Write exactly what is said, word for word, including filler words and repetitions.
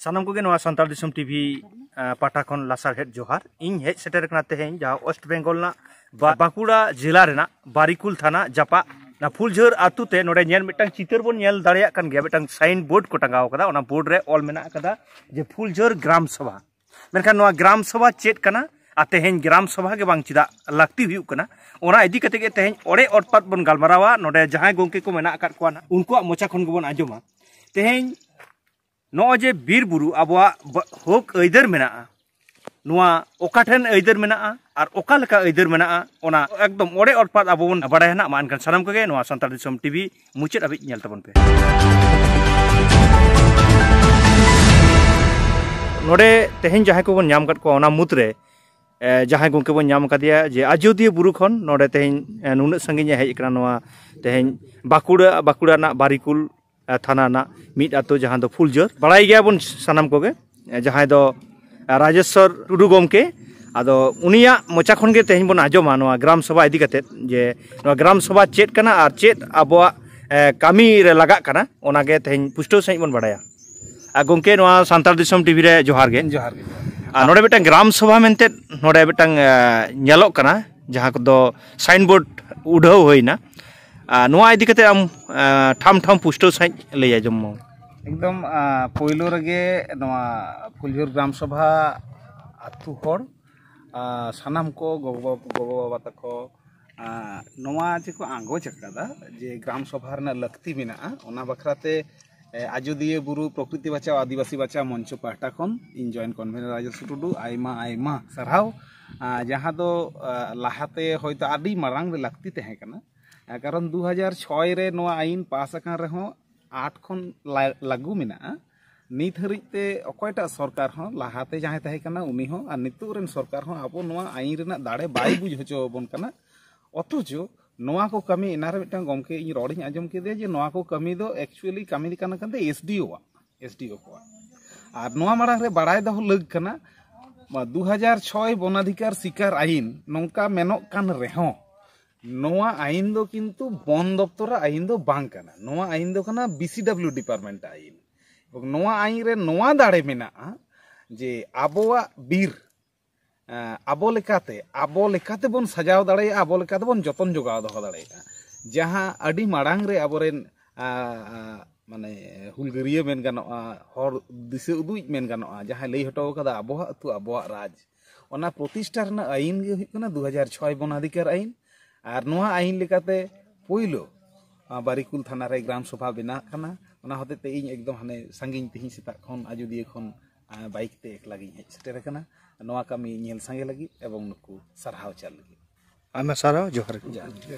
ᱥᱟᱱᱟᱢ ᱠᱚᱜᱮ ᱱᱚᱣᱟ ᱥᱟᱱᱛᱟᱲ ᱫᱤᱥᱚᱢ ᱴᱤᱵᱷᱤ ᱯᱟᱦᱴᱟ ᱠᱷᱚᱱ ᱞᱟᱥᱟᱲᱦᱮᱫ ᱡᱚᱦᱟᱨ᱾ ᱤᱧ ᱦᱮᱡ ᱥᱮᱴᱮᱨ ᱠᱟᱱᱟ ᱛᱮᱦᱮᱧ ᱡᱟᱦᱟᱸ ᱳᱭᱮᱥᱴ ᱵᱮᱝᱜᱚᱞ ᱨᱮᱱᱟᱜ ᱵᱟ- ᱵᱟᱸᱠᱩᱲᱟ ᱡᱮᱞᱟ ᱨᱮᱱᱟᱜ ᱵᱟᱨᱤᱠᱩᱞ ᱛᱷᱟᱱᱟ ᱡᱟᱯᱟᱜ ᱚᱱᱟ ᱯᱷᱩᱞᱡᱷᱟᱹᱨ ᱟᱹᱛᱩ ᱛᱮ᱾ ᱱᱚᱰᱮ ᱧᱮᱞ, ᱢᱤᱫᱴᱟᱝ ᱪᱤᱛᱟᱹᱨ ᱵᱚᱱ ᱧᱮᱞ ᱫᱟᱲᱮᱭᱟᱜ ᱠᱟᱱ ᱜᱮᱭᱟ, ᱢᱤᱫᱴᱟᱝ ᱥᱟᱭᱤᱱ ᱵᱳᱨᱰ ᱠᱚ ᱴᱟᱸᱜᱟᱣ ᱟᱠᱟᱫᱟ, ᱚᱱᱟ ᱵᱳᱨᱰ ᱨᱮ ᱚᱞ ᱢᱮᱱᱟᱜ ᱟᱠᱟᱫᱟ ᱡᱮ ᱯᱷᱩᱞᱡᱷᱟᱹᱨ ᱜᱨᱟᱢ ᱥᱚᱵᱷᱟ᱾ ᱢᱮᱱᱠᱷᱟᱱ ᱱᱚᱣᱟ ᱜᱨᱟᱢ ᱥᱚᱵᱷᱟ ᱪᱮᱫ ᱠᱟᱱᱟ ᱟᱨ ᱛᱮᱦᱮᱧ ᱜᱨᱟᱢ ᱥᱚᱵᱷᱟ ᱜᱮ ᱵᱟᱝ ᱪᱮᱫᱟᱜ ᱞᱟᱹᱠᱛᱤ ᱦᱩᱭᱩᱜ ᱠᱟᱱᱟ, ᱚᱱᱟ ᱤᱫᱤ ᱠᱟᱛᱮ ᱜᱮ ᱛᱮᱦᱮᱧ ᱚᱲᱮ ᱚᱨᱯᱟᱛ ᱵᱚᱱ ᱜᱟᱞᱢᱟᱨᱟᱣᱟ᱾ ᱱᱚᱰᱮ ᱡᱟᱦᱟᱸᱭ ᱜᱚᱢᱠᱮ ᱠᱚ ᱢᱮᱱᱟᱜ ᱟᱠᱟᱫ ᱠᱚᱣᱟ ᱱᱟᱜ, ᱩᱱᱠᱩᱣᱟᱜ ᱢᱚᱪᱟ ᱠᱷᱚᱱ ᱜᱮᱵᱚᱱ ᱟᱸᱡᱚᱢᱟ᱾ ᱛᱮᱦᱮᱧ ᱱᱚᱜᱼᱚᱭ ᱡᱮ ᱵᱤᱨ ᱵᱩᱨᱩ ᱟᱵᱚᱣᱟᱜ ᱵᱟ- ᱦᱚᱠ ᱟᱹᱭᱫᱟᱹᱨ ᱢᱮᱱᱟᱜᱼᱟ, ᱱᱚᱣᱟ ᱚᱠᱟ ᱴᱷᱮᱱ ᱟᱹᱭᱫᱟᱹᱨ ᱢᱮᱱᱟᱜᱼᱟ ᱟᱨ ᱚᱠᱟ ᱞᱮᱠᱟ ᱟᱹᱭᱫᱟᱹᱨ ᱢᱮᱱᱟᱜᱼᱟ, ᱚᱱᱟ ᱮᱠᱫᱚᱢ ᱚᱲᱮ ᱚᱨᱯᱟᱛ ᱟᱵᱚ ᱵᱚᱱ ᱵᱟᱲᱟᱭᱟ ᱱᱟᱜ᱾ ᱢᱟ ᱮᱱᱠᱷᱟᱱ ᱥᱟᱱᱟᱢ ᱠᱚᱜᱮ ᱱᱚᱣᱟ ᱥᱟᱱᱛᱟᱲ ᱫᱤᱥᱚᱢ ᱴᱤᱵᱷᱤ ᱢᱩᱪᱟᱹᱫ ᱦᱟᱹᱵᱤᱡ ᱧᱮᱞ ᱛᱟᱵᱚᱱ ᱯᱮ᱾ ᱱᱚᱰᱮ ᱛᱮᱦᱮᱧ ᱡᱟᱦᱟᱸᱭ ᱠᱚᱵᱚᱱ ᱧᱟᱢ ᱟᱠᱟᱫ ᱠᱚᱣᱟ, ᱚᱱᱟ ᱢᱩᱫᱽᱨᱮ ᱮ, ᱡᱟᱦᱟᱸᱭ ᱜᱚᱢᱠᱮ ᱵᱚᱱ ᱧᱟᱢ ᱟᱠᱟᱫᱮᱭᱟ ᱡᱮ ᱟᱡᱚᱫᱤᱭᱟᱹ ᱵᱩᱨᱩ ᱠᱷᱚᱱ ᱱᱚᱰᱮ ᱛᱮᱦᱮᱧ, ᱮ, ᱱᱩᱱᱟᱹᱜ ᱥᱟᱺᱜᱤᱧ ᱮ ᱦᱮᱡ ᱟᱠᱟᱱᱟ, ᱱᱚᱣᱟ ᱛᱮᱦᱮᱧ ᱵᱟᱸᱠᱩᱲᱟ, ᱵᱟᱸᱠᱩᱲᱟ ᱨᱮᱱᱟᱜ ᱵᱟᱨᱤᱠᱩᱞ, ᱮ, ᱛᱷᱟᱱᱟ ᱨᱮᱱᱟᱜ ᱢᱤᱫ ᱟᱹᱛᱩ, ᱡᱟᱦᱟᱸ ᱫᱚ ᱯᱷᱩᱞᱡᱷᱟᱹᱨ᱾ ᱵᱟᱲᱟᱭ ᱜᱮᱭᱟᱵᱚᱱ ᱥᱟᱱᱟᱢ ᱠᱚᱜᱮ, ᱮ, ᱡᱟᱦᱟᱸᱭ ᱫᱚ, ᱮ, ᱨᱟᱡᱮᱥᱣᱚᱨ ᱴᱩᱰᱩ ᱜᱚᱢᱠᱮ᱾ ᱟᱫᱚ ᱩᱱᱤᱭᱟᱜ ᱢᱚᱪᱟ ᱠᱷᱚᱱ ᱜᱮ ᱛᱮᱦᱮᱧ ᱵᱚᱱ ᱟᱸᱡᱚᱢᱟ ᱱᱚᱣᱟ ᱜᱨᱟᱢ ᱥᱚᱵᱷᱟ ᱤᱫᱤ ᱠᱟᱛᱮᱫ, ᱡᱮ ᱱᱚᱣᱟ ᱜᱨᱟᱢ ᱥᱚᱵᱷᱟ ᱪᱮᱫ ᱠᱟᱱᱟ ᱟᱨ ᱪᱮᱫ ᱟᱵᱚᱣᱟᱜ, ᱮ, ᱠᱟᱹᱢᱤ ᱨᱮ ᱞᱟᱜᱟᱜ ᱠᱟᱱᱟ, ᱚᱱᱟᱜᱮ ᱛᱮᱦᱮᱧ ᱯᱩᱥᱴᱟᱹᱣ ᱥᱟᱺᱦᱤᱡ ᱵᱚᱱ ᱵᱟᱲᱟᱭᱟ᱾ ᱟᱨ ᱜᱚᱢᱠᱮ, ᱱᱚᱣᱟ ᱥᱟᱱᱛᱟᱲ ᱫᱤᱥᱚᱢ ᱴᱤᱵᱷᱤ ᱨᱮ ᱡᱚᱦᱟᱨ ᱜᱮ᱾ ᱡᱚᱦᱟᱨ ᱜᱮ, ᱡᱚᱦᱟᱨ ᱜᱮ᱾ ᱟᱨ ᱱᱚᱰᱮ ᱢᱤᱫᱴᱟᱝ ᱜᱨᱟᱢ ᱥᱚᱵᱷᱟ ᱢᱮᱱᱛᱮ ᱱᱚᱰᱮ ᱢᱤᱫᱴᱟᱝ, ᱮ, ᱧᱮᱞᱚᱜ ᱠᱟᱱᱟ, ᱡᱟᱦᱟᱸ ᱠᱚᱫᱚ ᱥᱟᱭᱤᱱ ᱵᱳᱨᱰ ᱩᱰᱷᱟᱹᱣ ᱦᱩᱭᱱᱟ᱾ ᱟᱨ ᱱᱚᱣᱟ ᱤᱫᱤ ᱠᱟᱛᱮ ᱟᱢ, ᱮ, ᱴᱷᱟᱢ ᱴᱷᱟᱢ ᱯᱩᱥᱴᱟᱹᱣ ᱥᱟᱺᱦᱤᱡ ᱞᱟᱹᱭ ᱟᱸᱡᱚᱢ ᱢᱮ᱾ ᱮᱠᱫᱚᱢ, ᱟ, ᱯᱳᱭᱞᱳ ᱨᱮᱜᱮ ᱱᱚᱣᱟ ᱯᱷᱩᱞᱡᱷᱟᱹᱨ ᱜᱨᱟᱢ ᱥᱚᱵᱷᱟ ᱟᱹᱛᱩ ᱦᱚᱲ, ᱟ, ᱥᱟᱱᱟᱢ ᱠᱚ, ᱜᱚᱜᱚ, ᱜᱚᱜᱚ ᱵᱟᱵᱟ ᱛᱟᱠᱚ, ᱟ, ᱱᱚᱣᱟ ᱡᱮᱠᱚ ᱟᱸᱜᱚᱪ ᱟᱠᱟᱫᱟ ᱡᱮ ᱜᱨᱟᱢ ᱥᱚᱵᱷᱟ ᱨᱮᱱᱟᱜ ᱞᱟᱹᱠᱛᱤ ᱢᱮᱱᱟᱜᱼᱟ, ᱚᱱᱟ ᱵᱟᱠᱷᱨᱟ ᱛᱮ, ᱮ, ᱟᱡᱚᱫᱤᱭᱟᱹ ᱵᱩᱨᱩ ᱯᱨᱚᱠᱨᱤᱛᱤ ᱵᱟᱪᱟᱣ ᱟᱹᱫᱤᱵᱟᱹᱥᱤ ᱵᱟᱪᱟᱣ ᱢᱚᱧᱪᱚ ᱯᱟᱦᱴᱟ ᱠᱷᱚᱱ ᱤᱧ ᱡᱚᱭᱮᱱᱴ ᱠᱚᱱᱵᱷᱮᱱᱟᱨ ᱨᱟᱡᱮᱥ ᱴᱩᱰᱩ ᱟᱭᱢᱟ ᱟᱭᱢᱟ ᱥᱟᱨᱦᱟᱣ᱾ ᱟ, ᱡᱟᱦᱟᱸ ᱫᱚ, ᱟ, ᱞᱟᱦᱟᱛᱮ ᱦᱚᱭᱛᱳ ᱟᱹᱰᱤ ᱢᱟᱲᱟᱝ ᱨᱮ ᱞᱟᱹᱠᱛᱤ ᱛᱟᱦᱮᱸ ᱠᱟᱱᱟ, ᱟ, ᱠᱟᱨᱚᱱ ᱫᱩ ᱦᱟᱡᱟᱨ ᱪᱷᱚᱭ ᱨᱮ ᱱᱚᱣᱟ ᱟᱭᱤᱱ ᱯᱟᱥ ᱟᱠᱟᱱ ᱨᱮᱦᱚᱸ ᱟᱴ ᱠᱷᱚᱱ ᱞᱟ-, ᱞᱟᱹᱜᱩ ᱢᱮᱱᱟᱜᱼᱟ᱾ ᱱᱤᱛ ᱦᱟᱹᱨᱤᱡ ᱛᱮ ᱚᱠᱚᱭᱴᱟᱜ ᱥᱚᱨᱠᱟᱨ ᱦᱚᱸ, ᱞᱟᱦᱟᱛᱮ ᱡᱟᱦᱟᱸᱭ ᱛᱟᱦᱮᱸ ᱠᱟᱱᱟ ᱩᱱᱤ ᱦᱚᱸ ᱟᱨ ᱱᱤᱛᱚᱜ ᱨᱮᱱ ᱥᱚᱨᱠᱟᱨ ᱦᱚᱸ ᱟᱵᱚ ᱱᱚᱣᱟ ᱟᱭᱤᱱ ᱨᱮᱱᱟᱜ ᱫᱟᱲᱮ ᱵᱟᱭ ᱵᱩᱡᱽ ᱦᱚᱪᱚ ᱟᱵᱚᱱ ᱠᱟᱱᱟ᱾ ᱚᱛᱷᱚᱪᱚ ᱱᱚᱣᱟ ᱠᱚ ᱠᱟᱹᱢᱤ, ᱮᱱᱟᱨᱮ ᱢᱤᱫᱴᱟᱝ ᱜᱚᱢᱠᱮ ᱤᱧ ᱨᱚᱲᱤᱧ ᱟᱸᱡᱚᱢ ᱠᱮᱫᱮᱭᱟ ᱡᱮ ᱱᱚᱣᱟ ᱠᱚ ᱠᱟᱹᱢᱤ ᱫᱚ actually ᱠᱟᱹᱢᱤ ᱠᱟᱱᱟ ᱠᱟᱱᱛᱮ ᱮᱥᱰᱤᱳ ᱟᱜ, ᱮᱥᱰᱤᱳ ᱠᱚᱣᱟᱜ᱾ ᱟᱨ ᱱᱚᱣᱟ ᱢᱟᱲᱟᱝ ᱨᱮ ᱵᱟᱲᱟᱭ ᱫᱚᱦᱚ ᱞᱟᱹᱠ ᱠᱟᱱᱟ, ᱫᱩ ᱦᱟᱡᱟᱨ ᱪᱷᱚᱭ ᱵᱚᱱᱟᱫᱷᱤᱠᱟᱨ ᱥᱤᱠᱟᱨ ᱟᱭᱤᱱ ᱱᱚᱝᱠᱟ ᱢᱮᱱᱚᱜ ᱠᱟᱱ ᱨᱮᱦᱚᱸ, ᱱᱚᱣᱟ ᱟᱭᱤᱱ ᱫᱚ ᱠᱤᱱᱛᱩ ᱵᱚᱱ ᱫᱚᱯᱛᱚᱨᱟᱜ ᱟᱭᱤᱱ ᱫᱚ ᱵᱟᱝ ᱠᱟᱱᱟ᱾ ᱱᱚᱣᱟ ᱟᱭᱤᱱ ᱫᱚ ᱠᱟᱱᱟ ᱵᱤᱥᱤᱰᱟᱵᱞᱤᱭᱩ ᱰᱤᱯᱟᱨᱴᱢᱮᱱᱴ ᱟᱭᱤᱱ᱾ ᱮᱵᱚᱝ ᱱᱚᱣᱟ ᱟᱭᱤᱱ ᱨᱮ ᱱᱚᱣᱟ ᱫᱟᱲᱮ ᱢᱮᱱᱟᱜᱼᱟ ᱡᱮ ᱟᱵᱚᱣᱟᱜ ᱵᱤᱨ, ᱮᱸ, ᱟᱵᱚ ᱞᱮᱠᱟᱛᱮ, ᱟᱵᱚ ᱞᱮᱠᱟᱛᱮ ᱵᱚᱱ ᱥᱟᱡᱟᱣ ᱫᱟᱲᱮᱭᱟᱜᱼᱟ, ᱟᱵᱚ ᱞᱮᱠᱟᱛᱮ ᱵᱚᱱ ᱡᱚᱛᱚᱱ ᱡᱚᱜᱟᱣ ᱫᱚᱦᱚ ᱫᱟᱲᱮᱭᱟᱜᱼᱟ᱾ ᱡᱟᱦᱟᱸ ᱟᱹᱰᱤ ᱢᱟᱲᱟᱝ ᱨᱮ ᱟᱵᱚᱨᱮᱱ, ᱟ, ᱟ, ᱢᱟᱱᱮ ᱦᱩᱞᱜᱟᱹᱨᱤᱭᱟᱹ ᱢᱮᱱ ᱜᱟᱱᱚᱜᱼᱟ, ᱦᱚᱨ ᱫᱤᱥᱟᱹ ᱩᱫᱩᱜ ᱢᱮᱱ ᱜᱟᱱᱚᱜᱼᱟ, ᱡᱟᱦᱟᱸᱭ ᱞᱟᱹᱭ ᱦᱚᱴᱚ ᱟᱠᱟᱫᱟ ᱟᱵᱚᱣᱟᱜ ᱟᱹᱛᱩ ᱟᱵᱚᱣᱟᱜ ᱨᱟᱡᱽ, ᱚᱱᱟ ᱯᱨᱚᱛᱤᱥᱴᱷᱟ ᱨᱮᱱᱟᱜ ᱟᱭᱤᱱ ᱜᱮ ᱦᱩᱭᱩᱜ ᱠᱟᱱᱟ ᱫᱩ ᱦᱟᱡᱟᱨ ᱪᱷᱚᱭ ᱵᱚᱱᱟᱫᱷᱤᱠᱟᱨ ᱟᱭᱤᱱ᱾ ᱟᱨ ᱱᱚᱣᱟ ᱟᱭᱤᱱ ᱞᱮᱠᱟᱛᱮ ᱯᱳᱭᱞᱳ, ᱟ, ᱵᱟᱨᱤᱠᱩᱞ ᱛᱷᱟᱱᱟ ᱨᱮ ᱜᱨᱟᱢ ᱥᱚᱵᱷᱟ ᱵᱮᱱᱟᱜ ᱠᱟᱱᱟ᱾ ᱚᱱᱟ ᱦᱚᱛᱮᱡ ᱛᱮ ᱤᱧ ᱮᱠᱫᱚᱢ ᱦᱟᱱᱮ ᱥᱟᱺᱜᱤᱧ ᱛᱮᱦᱮᱧ ᱥᱮᱛᱟᱜ ᱠᱷᱚᱱ ᱟᱡᱳᱫᱤᱭᱟᱹ ᱠᱷᱚᱱ, ᱟ, ᱵᱟᱭᱤᱠ ᱛᱮ ᱮᱠᱞᱟ ᱜᱤᱧ ᱦᱮᱡ ᱥᱮᱴᱮᱨ ᱟᱠᱟᱱᱟ ᱱᱚᱣᱟ ᱠᱟᱹᱢᱤ ᱧᱮᱞ ᱥᱟᱸᱜᱮ ᱞᱟᱹᱜᱤᱫ ᱮᱵᱚᱝ ᱱᱩᱠᱩ ᱥᱟᱨᱦᱟᱣ ᱪᱟᱞ ᱞᱟᱹᱜᱤᱫ᱾ ᱟᱭᱢᱟ ᱥᱟᱨᱦᱟᱣ, ᱡᱚᱦᱟᱨ ᱜᱮ᱾ ᱡᱚᱦᱟᱨ ᱜᱮ᱾